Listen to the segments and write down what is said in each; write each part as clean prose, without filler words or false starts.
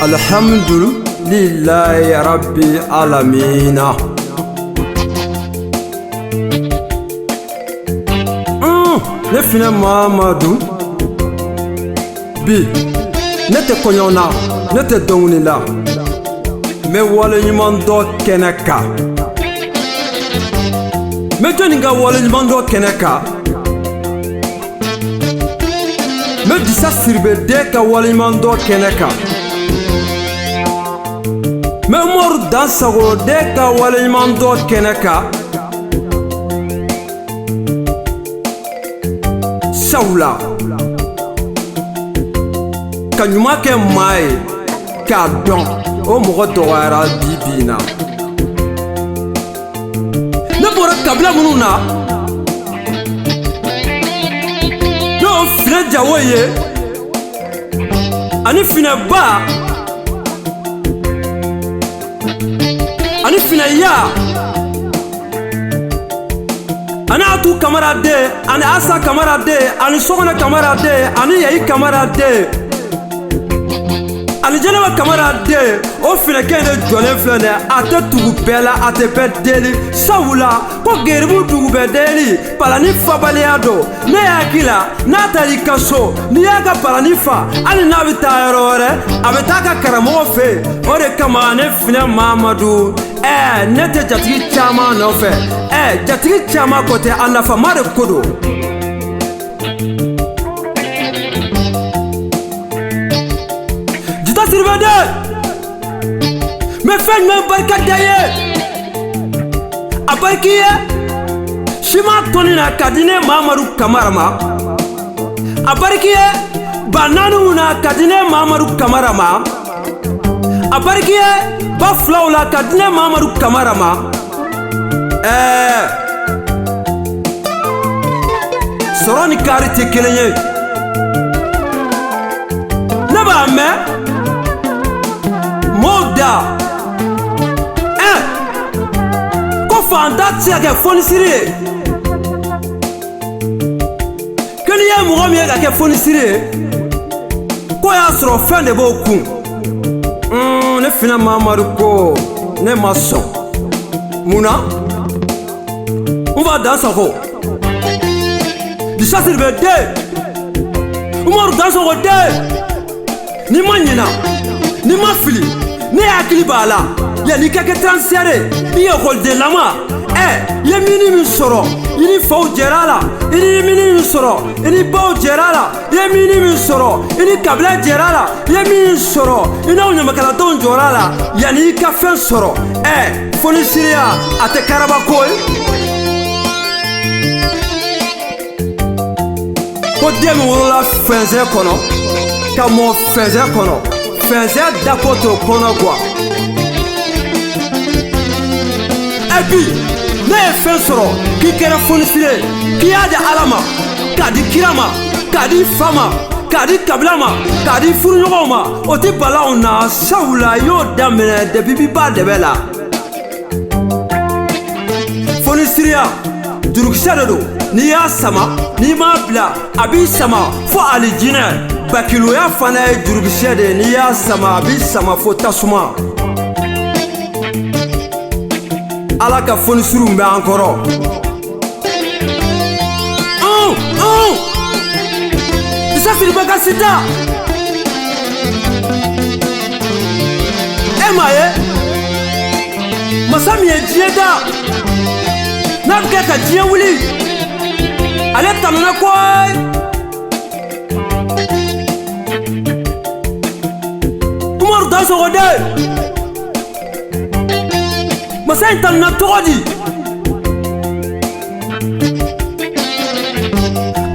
Alhamdulillahi rabbi alamina. Ne Finɛ Mamadu bi ne tɛ kɔɲɔ na, ne tɛ dɔnkili la, n bɛ waleɲumandɔn kɛnɛ kan. N bɛ jɔnni ka waleɲumandɔn kɛnɛ kan? N bɛ Disa Siribe den ka waleɲumandɔn kɛnɛ kan. N bɛ Umaru Dansago den ka waleɲumandɔn kɛnɛ kan. Sabula ka ɲuman kɛ maa ye k'a dɔn, o mɔgɔ dɔgɔyara bi bi in na. Ne bɔra kabila minnu na, n'o Finɛ Jawo ye ani Finɛ Ba ani Finɛ Ya ani Atu Kamara den ani Asa Kamara den ani Sɔgɔnɛ Kamara den ani Yayi Kamara den ani Jɛnɛba Kamara den, o finɛkɛ de jɔlen filɛ nin ye. A tɛ tugu bɛɛ la, a tɛ bɛɛ deli, sabula ko geribu dugu bɛɛ deli palani fabaliya don. Ne hakili la, n'a taara i ka so, n'i y'a ka palani fa, hali n'a bɛ taa yɔrɔ wɛrɛ, a bɛ taa ka karamɔgɔ fɛ yen. O de kama ne Finɛ Mamadu, ne tɛ jatigi caman nɔfɛ. Jatigi caman ko tɛ, a nafama de ko don. Jita Siribe den, n bɛ fɛn jumɛn barika da ye? A bariki ye siman tɔni na ka di ne Mamadu Kamara ma. A bariki ye ba naaniw na ka di ne Mamadu Kamara ma. A bariki ye ba filaw la ka di ne Mamadu Kamara ma. Sɔrɔ ni kari tɛ kelen ye. Ne b'a mɛn mɔɔw da ko fantan tɛ se ka kɛ fonisiri ye, ko n'i ye mɔgɔ min ye ka kɛ fonisiri ye, k'o y'a sɔrɔ fɛn de b'o kun. Ne Finɛ Mamadu ko ne ma sɔn. Mun na? N fa Dansago, Disa Siribe den, Umaru Dansago den, n'i ma ɲina, n'i ma fili, ne hakili b'a la, yanni i ka kɛ transfert ye, i ekɔlidenlama, i ye mini min sɔrɔ, i ni faw jɛra a la, i ni mini min sɔrɔ, i ni baw jɛra a la, i ye mini min sɔrɔ, i ni kabila jɛra a la, i ye min sɔrɔ, i n'aw ɲamakaladenw jɔra a la, yanni i ka fɛn sɔrɔ. Fonisiriya a tɛ karaba ko ye. Ko den min wolola fɛnsɛ kɔnɔ ka mɔ fɛnsɛ kɔnɔ, fɛnsɛ dako t'o kɔnɔ kuwa. Bi ne ye fɛn sɔrɔ k'i kɛra fonisire ye, k'i y'a di Ala ma, k'a di kira ma, k'a di fa ma, k'a di kabila ma, k'a di furuɲɔgɔnw ma, o tɛ balaw na, sabula i y'o daminɛ depuis bi ba dɛbɛ la. Fonisiriya jurukisɛ de don, n'i y'a sama, n'i m'a bila, a b'i sama fo alijinɛ. Bakiloya fana ye jurukisɛ de ye, n'i y'a sama, a b'i sama fo tasuma. Ala ka fonisiriw bɛ an kɔrɔ. Disa Siribe ka sita, e m'a ye masa min ye diɲɛ da, n'a bɛ kɛ ka diɲɛ wuli, ale tanuna koyi. Umaru Dansogo den, masa in tanuna tɔgɔ di?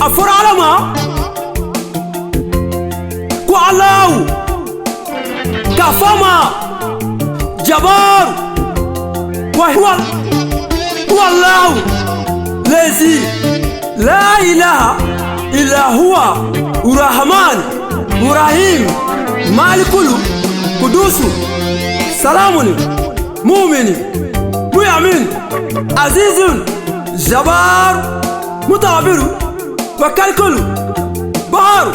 A fɔra Ala ma ko Alahu, k'a fɔ a ma Jabaru, wa huwa Allahu lezi la ilaha illa huwa Rahman Rahim Malikulu Kudusu Salamun Mumini Muyamin Azizun Jabar Mutawabiru Wakalikulu Baharu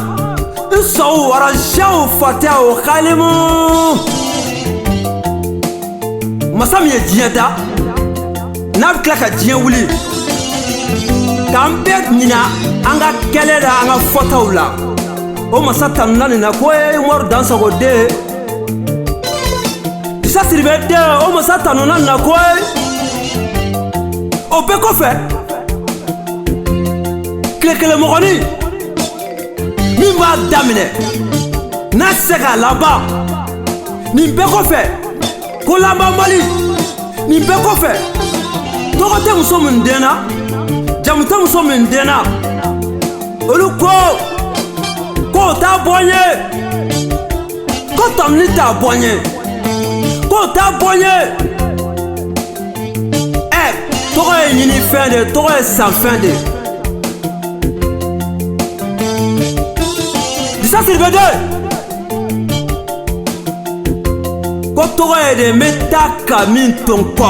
N sɔw warajaw fatɛw xalimu. Masa min ye diɲɛ da, n'a bɛ tila ka diɲɛ wuli, k'an bɛɛ ɲina an ka kɛlɛ la, an ka fɔtaw la, o masa tanuna nin na ko ye Umaru Dansogo den, Disa Siribe den, o masa tanuna nin na ko ye. O bɛɛ kɔfɛ, tile kelen mɔgɔnin min b'a daminɛ n'a tɛ se k'a laban, nin bɛɛ kɔfɛ ko laban mali, nin bɛɛ kɔfɛ tɔgɔ tɛ muso min den na, jamu tɛ muso min den na, olu ko k'o t'a bɔ n ye, ko tanuni t'a bɔ n ye, k'o t'a bɔ n ye. Ɛ, tɔgɔ ye ɲinifɛn de ye, tɔgɔ ye sanfɛn de ye. Disa Siribe den ko tɔgɔ ye de n bɛ taa ka min to n kɔ.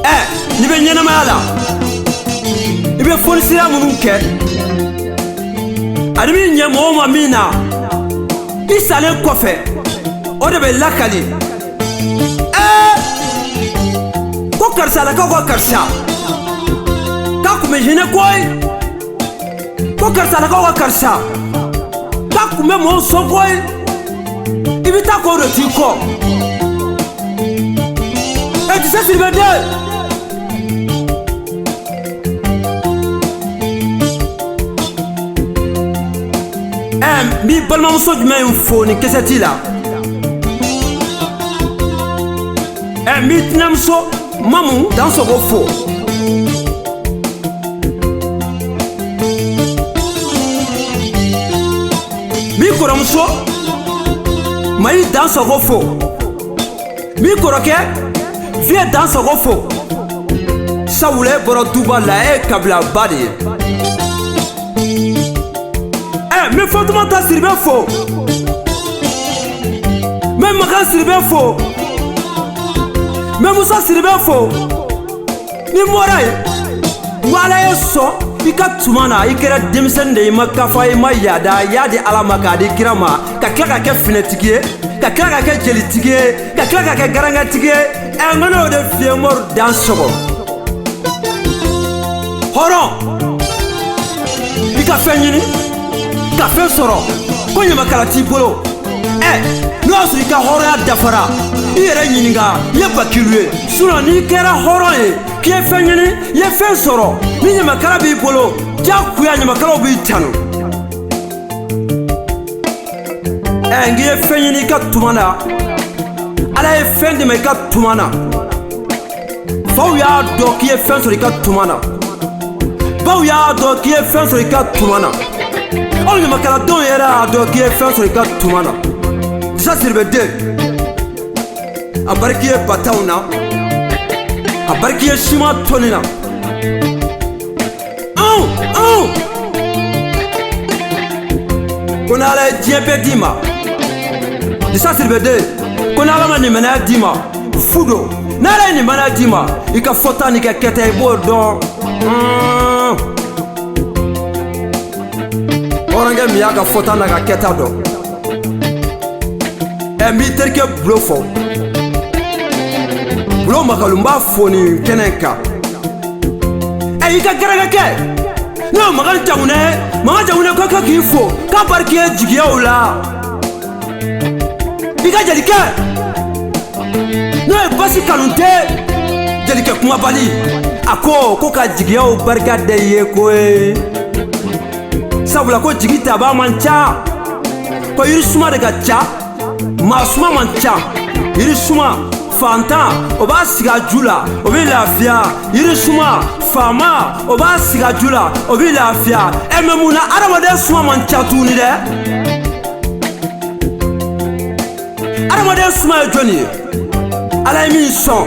Ɛ, n'i bɛ ɲɛnamaya la, i bɛ fonisira minnu kɛ ani min ɲɛ mɔgɔw ma min na, i salen kɔfɛ o de bɛ lakali. Ɛɛ, ko karisalakaw ka karisa k'a kun bɛ hinɛ koyi, ko karisalakaw ka karisa k'a kun bɛ mɔgɔw sɔn koyi, i bɛ taa k'o de t'i kɔ. Ɛ, Disa Siribe den, ɛ, n b'i balimamuso jumɛn in fo nin kisɛti la? Ɛ, n b'i tɛnɛmuso Mamu Dansogo fo. N b'i kɔrɔmuso Mayi Dansogo fo. N b'i kɔrɔkɛ Vieux Dansogo fo. Sabula e bɔra duba la, e ye kabilaba de ye. Ɛ, n bɛ Fatumata Siribe fo, n bɛ Makan Siribe fo, n bɛ Musa Siribe fo. Ni n bɔra yen, n ko Ala ye sɔn i ka tuma na, i kɛra denmisɛnnin de ye, i ma kafa, i ma yaada, i y'a di Ala ma k'a di kira ma, ka tila ka kɛ finɛtigi ye, ka tila ka kɛ jelitigi ye, ka tila ka kɛ garankatigi ye. Ɛ, n ko ne y'o de f'i ye, Umaru Dansogo. Hɔrɔn, i ka fɛn ɲini ka fɛn sɔrɔ, ko ɲamakala t'i bolo. Ɛ, n'o y'a sɔrɔ i ka hɔrɔnya dafara, i yɛrɛ ɲininka, i ye bakilu ye. Sinɔn n'i kɛra hɔrɔn ye k'i ye fɛn ɲini, i ye fɛn sɔrɔ, ni ɲamakala b'i bolo, diyagoya ɲamakalaw b'i tanu. Ɛ, n k'i ye fɛn ɲini i ka tuma na, Ala ye fɛn d'i ma i ka tuma na, faw y'a dɔn k'i ye fɛn sɔrɔ i ka tuma na, baw y'a dɔn k'i ye fɛn sɔrɔ i ka tuma na, aw ɲamakaladenw yɛrɛ y'a dɔn k'i ye fɛn sɔrɔ i ka tuma na. Disa Siribe den, a bariki ye bataw na, a bariki ye siman tɔni na. Anw anw ko n'Ala ye diɲɛ bɛɛ d'i ma, Disa Siribe den, ko n'Ala ma nimaniya d'i ma, fu don. N'Ala ye nimaniya d'i ma, i ka fɔta n'i ka kɛta, i b'o dɔn. Hɔrɔnkɛ min y'a ka fɔta n'a ka kɛta dɔn. Ɛ, n b'i terikɛ Bulo fɔ, Bulo Makalu, n b'a fo nin kɛnɛ in kan. Ɛ, i ka garankɛ n'o ye Makan Jagunɛ, Makan Jagunɛ ko k'i fo k'a barika ye jigiyaw la. I ka jelikɛ n'o ye Basi Kanute, jelikɛ kumabali, a ko ka jigiyaw barika da i ye koyi, sabula ko jigi taba man ca, ko yirisuma de ka ca, maa suma man ca. Yirisuma fantan, o b'a sigi a ju la, o bɛ lafiya. Yirisuma faama, o b'a sigi a ju la, o bɛ lafiya. Ɛ, mɛ mun na adamaden suma man ca tuguni dɛ? Adamaden suma ye jɔnni ye? Ala ye min sɔn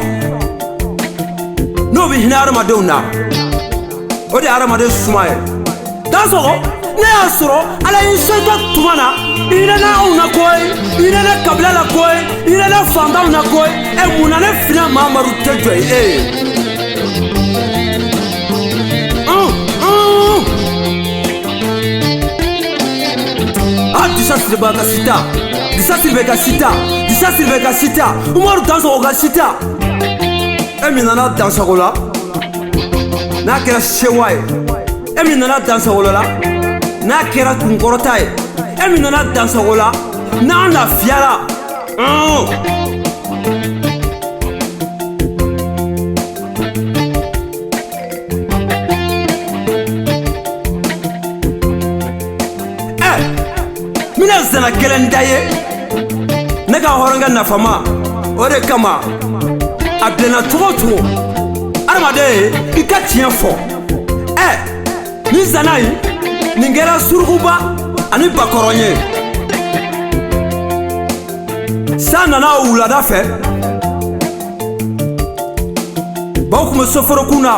n'o bɛ hinɛ adamadenw na, o de ye adamaden suma ye. Dansɔgɔ, ne y'a sɔrɔ Ala y'i sɔn i ka tuma na, i hinɛna anw na koyi, i hinɛna kabila la koyi, i hinɛna fantanw na koyi. Ɛ, mun na ne finɛ Mamadu tɛ jɔ ye e ye? Siribe ka sita, Disa Siribe ka sita, Disa Siribe ka sita, Umaru Dansɔgɔ ka sita. E min nana Dansɔgɔ la, n'a kɛra sewa ye. E min nana Dansɔgɔ la, n'a kɛra kunkɔrɔta ye. E min nana Dansɔgɔ la, n'an lafiyara. N bɛna zana kelen da ye ne ka hɔrɔnkɛ nafama, o de kama a bilenna cogo o cogo, adamaden i ka tiɲɛ fɔ. Nin zana in, nin kɛra surukuba ani bakɔrɔn ye. San nana wulada fɛ, baw tun bɛ soforokun na,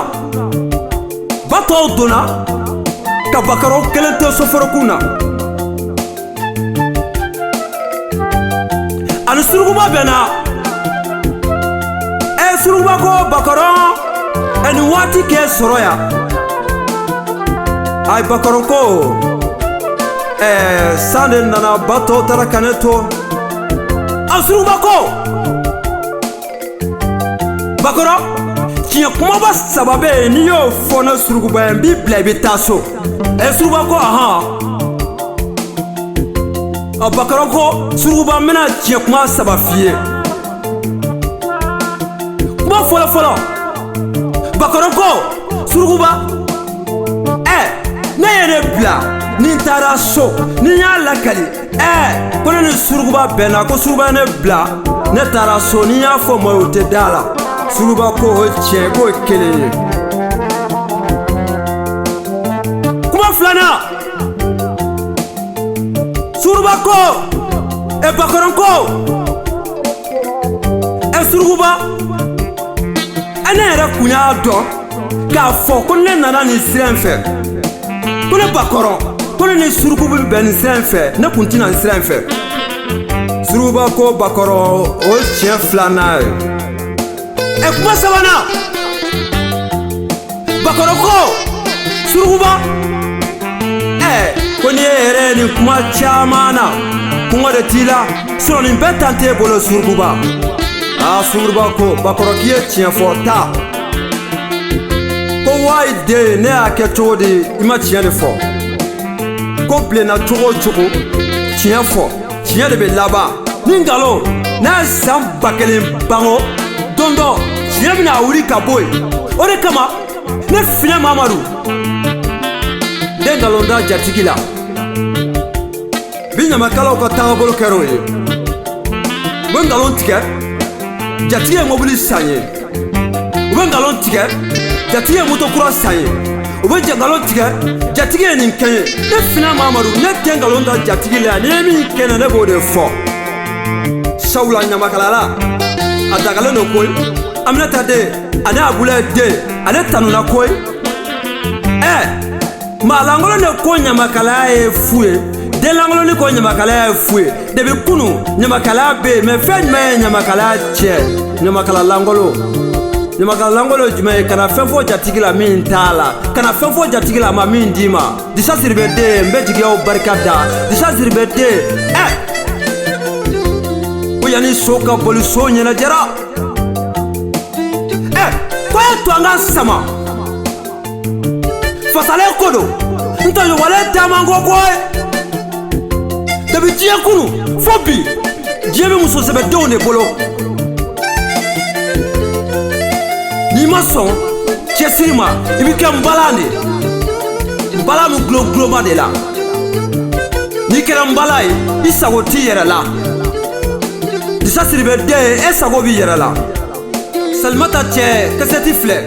ba tɔw donna ka bakɔrɔn kelen to soforokun na. Ani surukuba bɛnna. Surukuba ko bakɔrɔn, nin waati k'e sɔrɔ yan. Ayi, bakɔrɔn ko san de nana, ba tɔw taara ka ne to. A surukuba ko bakɔrɔn, tiɲɛ kumaba saba bɛ yen, n'i y'o fɔ ne surukuba ye, n b'i bila i bɛ taa so. Surukuba ko ahan. Bakɔrɔn ko surukuba, n bɛna tiɲɛ kuma saba f'i ye. Kuma fɔlɔ fɔlɔ, bakɔrɔn ko surukuba, ne ye ne bila ni n taara so, ni n y'a lakali ko ne ni surukuba bɛnna, ko surukuba ye ne bila, ne taara so, ni n y'a fɔ maa ye, o tɛ da la. Surukuba ko o ye tiɲɛ, k'o ye kelen ye. Kuma filanan, surukuba ko bakɔrɔn ko surukuba, ne yɛrɛ kun y'a dɔn k'a fɔ ko ne nana nin sira in fɛ, ko ne bakɔrɔn, ko ne ni surukuba bɛ bɛn nin sira in fɛ, ne kun tɛna nin sira in fɛ. Surukuba ko bakɔrɔn, o ye tiɲɛ filanan ye. Kuma sabanan, bakɔrɔn ko surukuba, ko n'i ye yɛrɛ ye nin kuma caman na, kɔngɔ de t'i la, sinɔn nin bɛɛ tan t'e bolo surukuba. Surukuba ko bakɔrɔn, k'i ye tiɲɛ fɔ ta. Ko wayi den, ne y'a kɛ cogo di, i ma tiɲɛ de fɔ. Ko bilenna cogo o cogo, tiɲɛ fɔ, tiɲɛ de bɛ laban. Ni nkalon n'a ye san 1000 bango, don dɔ tiɲɛ bɛna wuli ka bɔ yen. O de kama ne Finɛ Mamadu n tɛ nkalon da jatigi la. Bi ɲamakalaw ka taabolo kɛra o ye. U bɛ nkalon tigɛ, jatigi ye mobili san ye. U bɛ nkalon tigɛ, jatigi ye moto kura san ye. U bɛ nkalon tigɛ, jatigi ye nin kɛ ye. Ne Finɛ Mamadu, ne tɛ nkalon da jatigi la yan. N'i ye min kɛ ne, ne b'o de fɔ. Sabula ɲamakalala a dagalen don koyi. Aminata den ani Abulaye den, ale tanuna koyi. Maa lankolon de ko ɲamakalaya ye fu ye, den lankolonni ko ɲamakalaya ye fu ye. Depi kunu ɲamakalaya bɛ yen, mɛ fɛn jumɛn ye ɲamakalaya tiɲɛ? Ɲamakala lankolon. Ɲamakala lankolon ye jumɛn ye? Kana fɛn fɔ jatigi la min t'a la, kana fɛn fɔ jatigi la a ma min d'i ma. Disa Siribe den, n bɛ jigiyaw barika da. Disa Siribe den, ko yanni so ka boli, so ɲɛnajɛra. Ko ye to an ka sama fasalen ko don, n tɔɲɔgɔnlen taama ko koyi. Depi diɲɛ kunu fo bi, diɲɛ bɛ muso sɛbɛdenw de bolo. N'i ma sɔn cɛsiri ma, i bɛ kɛ nbalan de, nbalan bɛ gulon gulonba de la. N'i kɛra nbalan ye, i sago t'i yɛrɛ la. Disa Siribe den, e sago b'i yɛrɛ la. Salimata cɛ kasɛti filɛ.